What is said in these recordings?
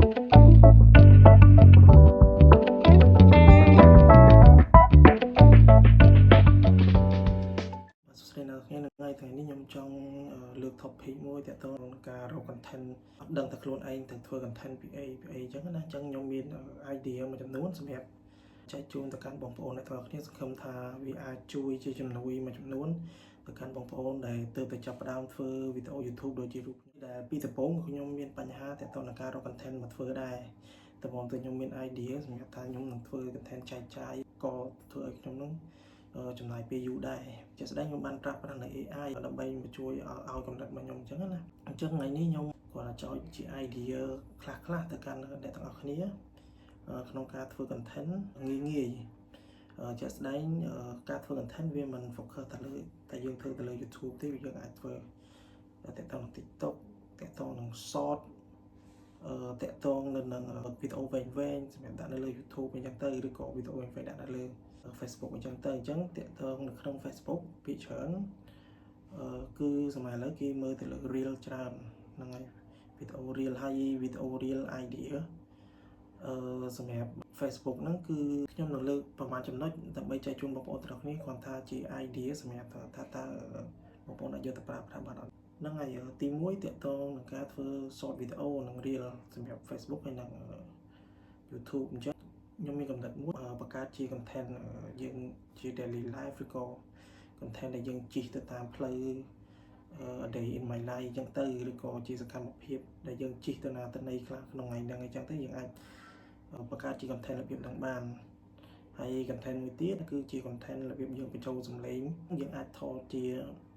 បាទសួស្តីអ្នកទាំងអស់គ្នានៅថ្ងៃនេះខ្ញុំចង់លើក topic មួយទាក់ទងនឹងការរក content អត់ដឹងថាខ្លួនឯងត្រូវធ្វើ content ពីអីពីអីអញ្ចឹងណាអញ្ចឹងខ្ញុំមាន idea មួយចំនួនសម្រាប់ចែកជូនទៅកាន់បងប្អូនអ្នកទាំងអស់គ្នាសង្ឃឹមថាវាអាចជួយជាជំនួយមួយចំនួនទៅកាន់បងប្អូនដែលទើបតែចាប់ផ្ដើមធ្វើវីដេអូ YouTube ដូចជារូបនេះដែលពីដំបូងខ្ញុំមានបញ្ហាទាក់ទងនឹងការរក content មកធ្វើដែរតែមកទៅខ្ញុំមាន idea សម្រាប់ថាខ្ញុំនឹងធ្វើ content ចែកចាយក៏ធ្វើឲ្យខ្ញុំនឹងចំណាយពេលយូរដែរជាក់ស្ដែងខ្ញុំបានប្រើប្រាស់នៅ AI ដើម្បីមកជួយឲ្យកំណត់មកខ្ញុំអញ្ចឹងណាអញ្ចឹងថ្ងៃនេះខ្ញុំគ្រាន់តែចោទជា idea ខ្លះខ្លះទៅកាន់អ្នកទាំងអស់គ្នាក្នុងការធ្វើ content ងាយងាយជាក់ស្ដែងការធ្វើ content វាមិន focus តែលើតែយើងធ្វើទៅលើ YouTube ទេវាយើងអាចធ្វើទាក់ទងនឹង TikTok ទាក់ទងនឹង Short ទាក់ទងនៅនឹងវីដេអូវែងវែងសម្រាប់ដាក់នៅលើ YouTube អញ្ចឹងទៅឬក៏វីដេអូវែងៗដាក់នៅលើ Facebook អញ្ចឹងទៅអញ្ចឹងទាក់ទងនៅក្នុង Facebook ភាគច្រើនគឺសម័យឥឡូវគេមើលទៅលើ reel ច្រើនហ្នឹងហើយវីដេអូ reel ហើយវីដេអូ reel idea សម្រាប់ Facebook ហ្នឹងគឺខ្ញុំនឹងលើកប្រហែលចំណុចដើម្បីចែកជូនបងប្អូនទាំងអស់គ្នាគ្រាន់ថាជា idea សម្រាប់ថាតើបងប្អូនអាចយកទៅប្រើប្រាស់បានអត់ហ្នឹងហើយទី1ទាក់ទងនឹងការធ្វើ short video និង reel សម្រាប់ Facebook ហើយនិង YouTube អញ្ចឹងខ្ញុំមានកំណត់មួយបង្កើតជា content យើងជា daily life ឬក៏ content ដែលយើងជិះទៅតាមផ្លូវ a day in my life អញ្ចឹងទៅឬក៏ជាសកម្មភាពដែលយើងជិះទៅណាទៅណីខ្លះក្នុងថ្ងៃហ្នឹងអញ្ចឹងទៅយើងអាចបង្កើតជា content របៀបហ្នឹងបានហើយ content មួយទៀតគឺជា content របៀបយើងបញ្ចូលសំឡេងយើងអាចថតជា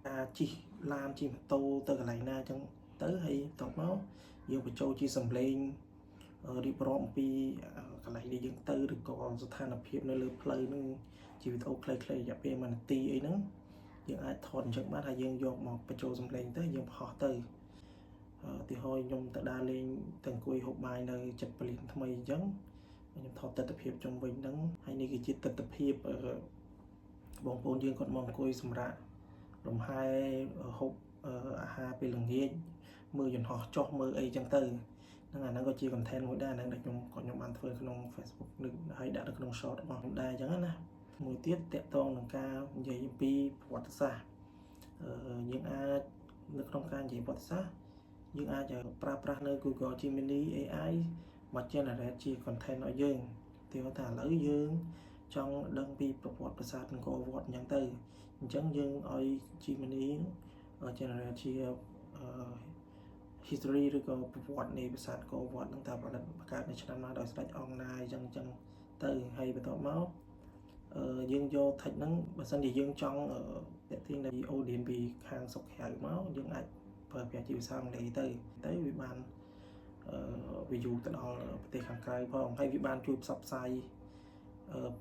ការជិះឡានជិះម៉ូតូទៅកន្លែងណាអញ្ចឹងទៅហើយបន្ទាប់មកយើងបញ្ចូលជាសំឡេងរៀបរាប់អំពីកន្លែងដែលយើងទៅឬក៏ស្ថានភាពនៅលើផ្លូវហ្នឹងជាវីដេអូខ្លីៗរយៈពេល1នាទីអីហ្នឹងយើងអាចថតអញ្ចឹងបានហើយយើងយកមកបញ្ចូលសំឡេងទៅយើងបង្ហោះទៅឧទាហរណ៍ខ្ញុំទៅដើរលេងទៅអង្គុយហូបបាយនៅចិត្តពលានថ្មីអញ្ចឹងខ្ញុំថតទស្សនភាពជុំវិញហ្នឹងហើយនេះគឺជាទស្សនភាពបងប្អូនយើងគាត់មកអង្គុយសម្រាប់លំហែហូបអាហារពេលល្ងាចមើលយន្តហោះចុះមើលអីចឹងទៅហ្នឹងអាហ្នឹងក៏ជា content មួយដែរហ្នឹងដែលខ្ញុំក៏ខ្ញុំបានធ្វើក្នុង Facebook នឹងហើយដាក់នៅក្នុង short របស់ខ្ញុំដែរអញ្ចឹងណាមួយទៀតទាក់ទងនឹងការនិយាយអំពីប្រវត្តិសាស្ត្រយើងអាចនៅក្នុងការនិយាយប្រវត្តិសាស្ត្រយើងអាចប្រើប្រាស់នៅ Google Gemini AI មក generate ជា content ឲ្យយើងទីថាឥឡូវយើងចង់ដឹងពីប្រវត្តិប្រាសាទអង្គរវត្តអញ្ចឹងទៅអញ្ចឹងយើងឲ្យ Gemini generate ជា history ឬក៏ប្រវត្តិនៃប្រាសាទអង្គរវត្តហ្នឹងតើផលិតបង្កើតនៅឆ្នាំណាដោយស្ដេចអង្គណាអញ្ចឹងអញ្ចឹងទៅហើយបន្ទាប់មកយើងយក text ហ្នឹងបើសិនជាយើងចង់ទាក់ទាញដល់ audience ពីខាងស្រុកក្រៅមកយើងអាចប្រើប្រាស់ជាភាសាអង់គ្លេសទៅទៅវាបានអឺ view ទៅដល់ប្រទេសខាងក្រៅផងហើយវាបានជួយផ្សព្វផ្សាយ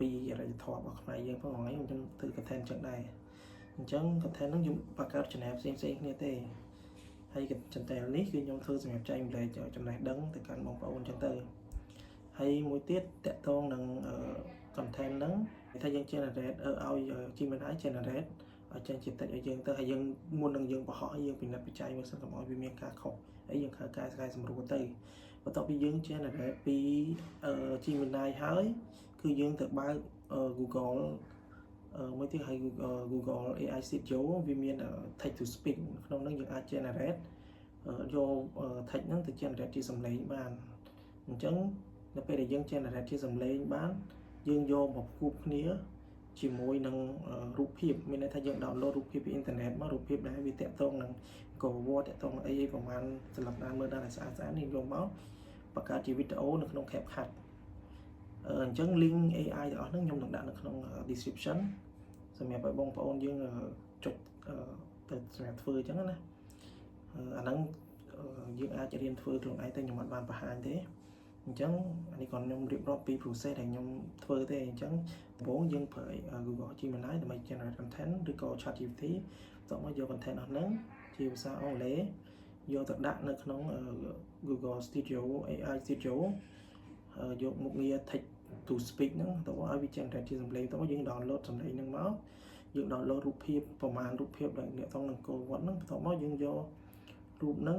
ពីអរិយធម៌របស់ខ្មែរយើងផងថ្ងៃខ្ញុំធ្វើ content អញ្ចឹងដែរអញ្ចឹង content ហ្នឹងខ្ញុំបង្កើត channel ផ្សេងផ្សេងគ្នាទេហើយ channel នេះគឺខ្ញុំធ្វើសម្រាប់ចែករំលែកចំណេះដឹងទៅកាន់បងប្អូនអញ្ចឹងទៅហើយមួយទៀតទាក់ទងនឹង content ហ្នឹងគេថាយើង generate ឲ្យ Gemini generate ឲ្យចេញជាតិចឲ្យយើងទៅហើយយើងមុននឹងយើងបង្ហោះយើងពិនិត្យបច្ច័យមើលសិនកុំឲ្យវាមានការខុសហើយយើងខៅកែស្កែសម្រួលទៅបន្ទាប់ពីយើង generate ពី Gemini ហើយគឺយើងទៅបើក Google មួយទៀតហើយ Google AI Studio វាមាន text to speech ក្នុងហ្នឹងយើងអាច generate យក text ហ្នឹងទៅ generate ជាសំឡេងបានអញ្ចឹងនៅពេលដែលយើង generate ជាសំឡេងបានយើងយកមកផ្គូផ្គ្នាជាមួយនឹងរូបភាពមានន័យថាយើង download រូបភាពពីអ៊ីនធឺណិតមករូបភាពដែលវាទាក់ទងនឹងអង្គរវត្តទាក់ទងនឹងអីអីប្រហែលស្លឹកដានមើលដល់ឲ្យស្អាតស្អាតនេះយកមកបង្កើតជាវីដេអូនៅក្នុង CapCut អញ្ចឹង link AI ទាំងអស់ហ្នឹងខ្ញុំនឹងដាក់នៅក្នុង description សម្រាប់ឲ្យបងប្អូនយើងចុចទៅសម្រាប់ធ្វើអញ្ចឹងណាអាហ្នឹងយើងអាចរៀនធ្វើខ្លួនឯងទៅខ្ញុំអត់បានបង្ហាញទេអញ្ចឹងអានេះគាត់ខ្ញុំរៀបរាប់ពី process ដែលខ្ញុំធ្វើទេអញ្ចឹងដំបូងយើងប្រើ Google Gemini ដើម្បី generate content ឬក៏ ChatGPT បន្ទាប់មកយក content អស់ហ្នឹងជាភាសាអង់គ្លេសយកទៅដាក់នៅក្នុង Google Studio AI Studio យកមុខងារ text to speech ហ្នឹងទៅឲ្យវា generate ជាសំឡេងទៅយើង download សំឡេងហ្នឹងមកយើង download រូបភាពប្រមាណរូបភាពដែលអ្នកថងនឹងអង្គរវត្តហ្នឹងបន្ទាប់មកយើងយករូបហ្នឹង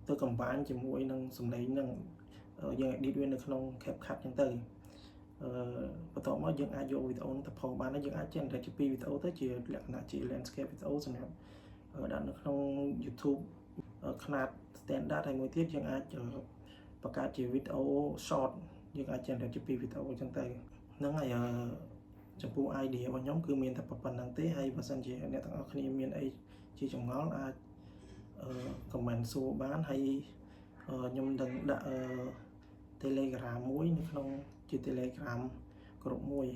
ទៅ combine ជាមួយនឹងសំឡេងហ្នឹង យើង edit វានៅក្នុង CapCut ចឹងទៅអឺបន្ទាប់មកយើងអាចយកវីដេអូនោះទៅ post បានហើយយើងអាច generate ជាពីរវីដេអូទៅជាលក្ខណៈជា landscape វីដេអូសម្រាប់ដាក់នៅក្នុង YouTube ខ្នាត standard ហើយមួយទៀតយើងអាចបង្កើតជាវីដេអូ short យើងអាច generate ជាពីរវីដេអូចឹងទៅហ្នឹងហើយចំពោះ idea របស់ខ្ញុំគឺមានតែប៉ុណ្ណឹងទេហើយបើសិនជាអ្នកទាំងអស់គ្នាមានអីជាចម្ងល់អាចអឺ comment សួរបានហើយខ្ញុំនឹងដាក់អឺ Telegram មួយនៅក្នុងជា Telegram ក្រុមមួយ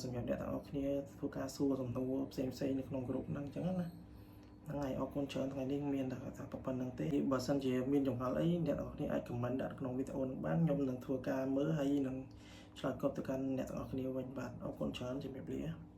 សម្រាប់អ្នកទាំងអស់គ្នាធ្វើការសួរសំណួរផ្សេងផ្សេងនៅក្នុងក្រុមហ្នឹងអញ្ចឹងណាហ្នឹងហើយអរគុណច្រើនថ្ងៃនេះមានតែថាប៉ុណ្ណឹងទេបើសិនជាមានចម្ងល់អីអ្នកទាំងអស់គ្នាអាច comment ដាក់ក្នុងវីដេអូហ្នឹងបានខ្ញុំនឹងធ្វើការមើលហើយនឹងឆ្លើយតបទៅកាន់អ្នកទាំងអស់គ្នាវិញបាទអរគុណច្រើនជំរាបលា។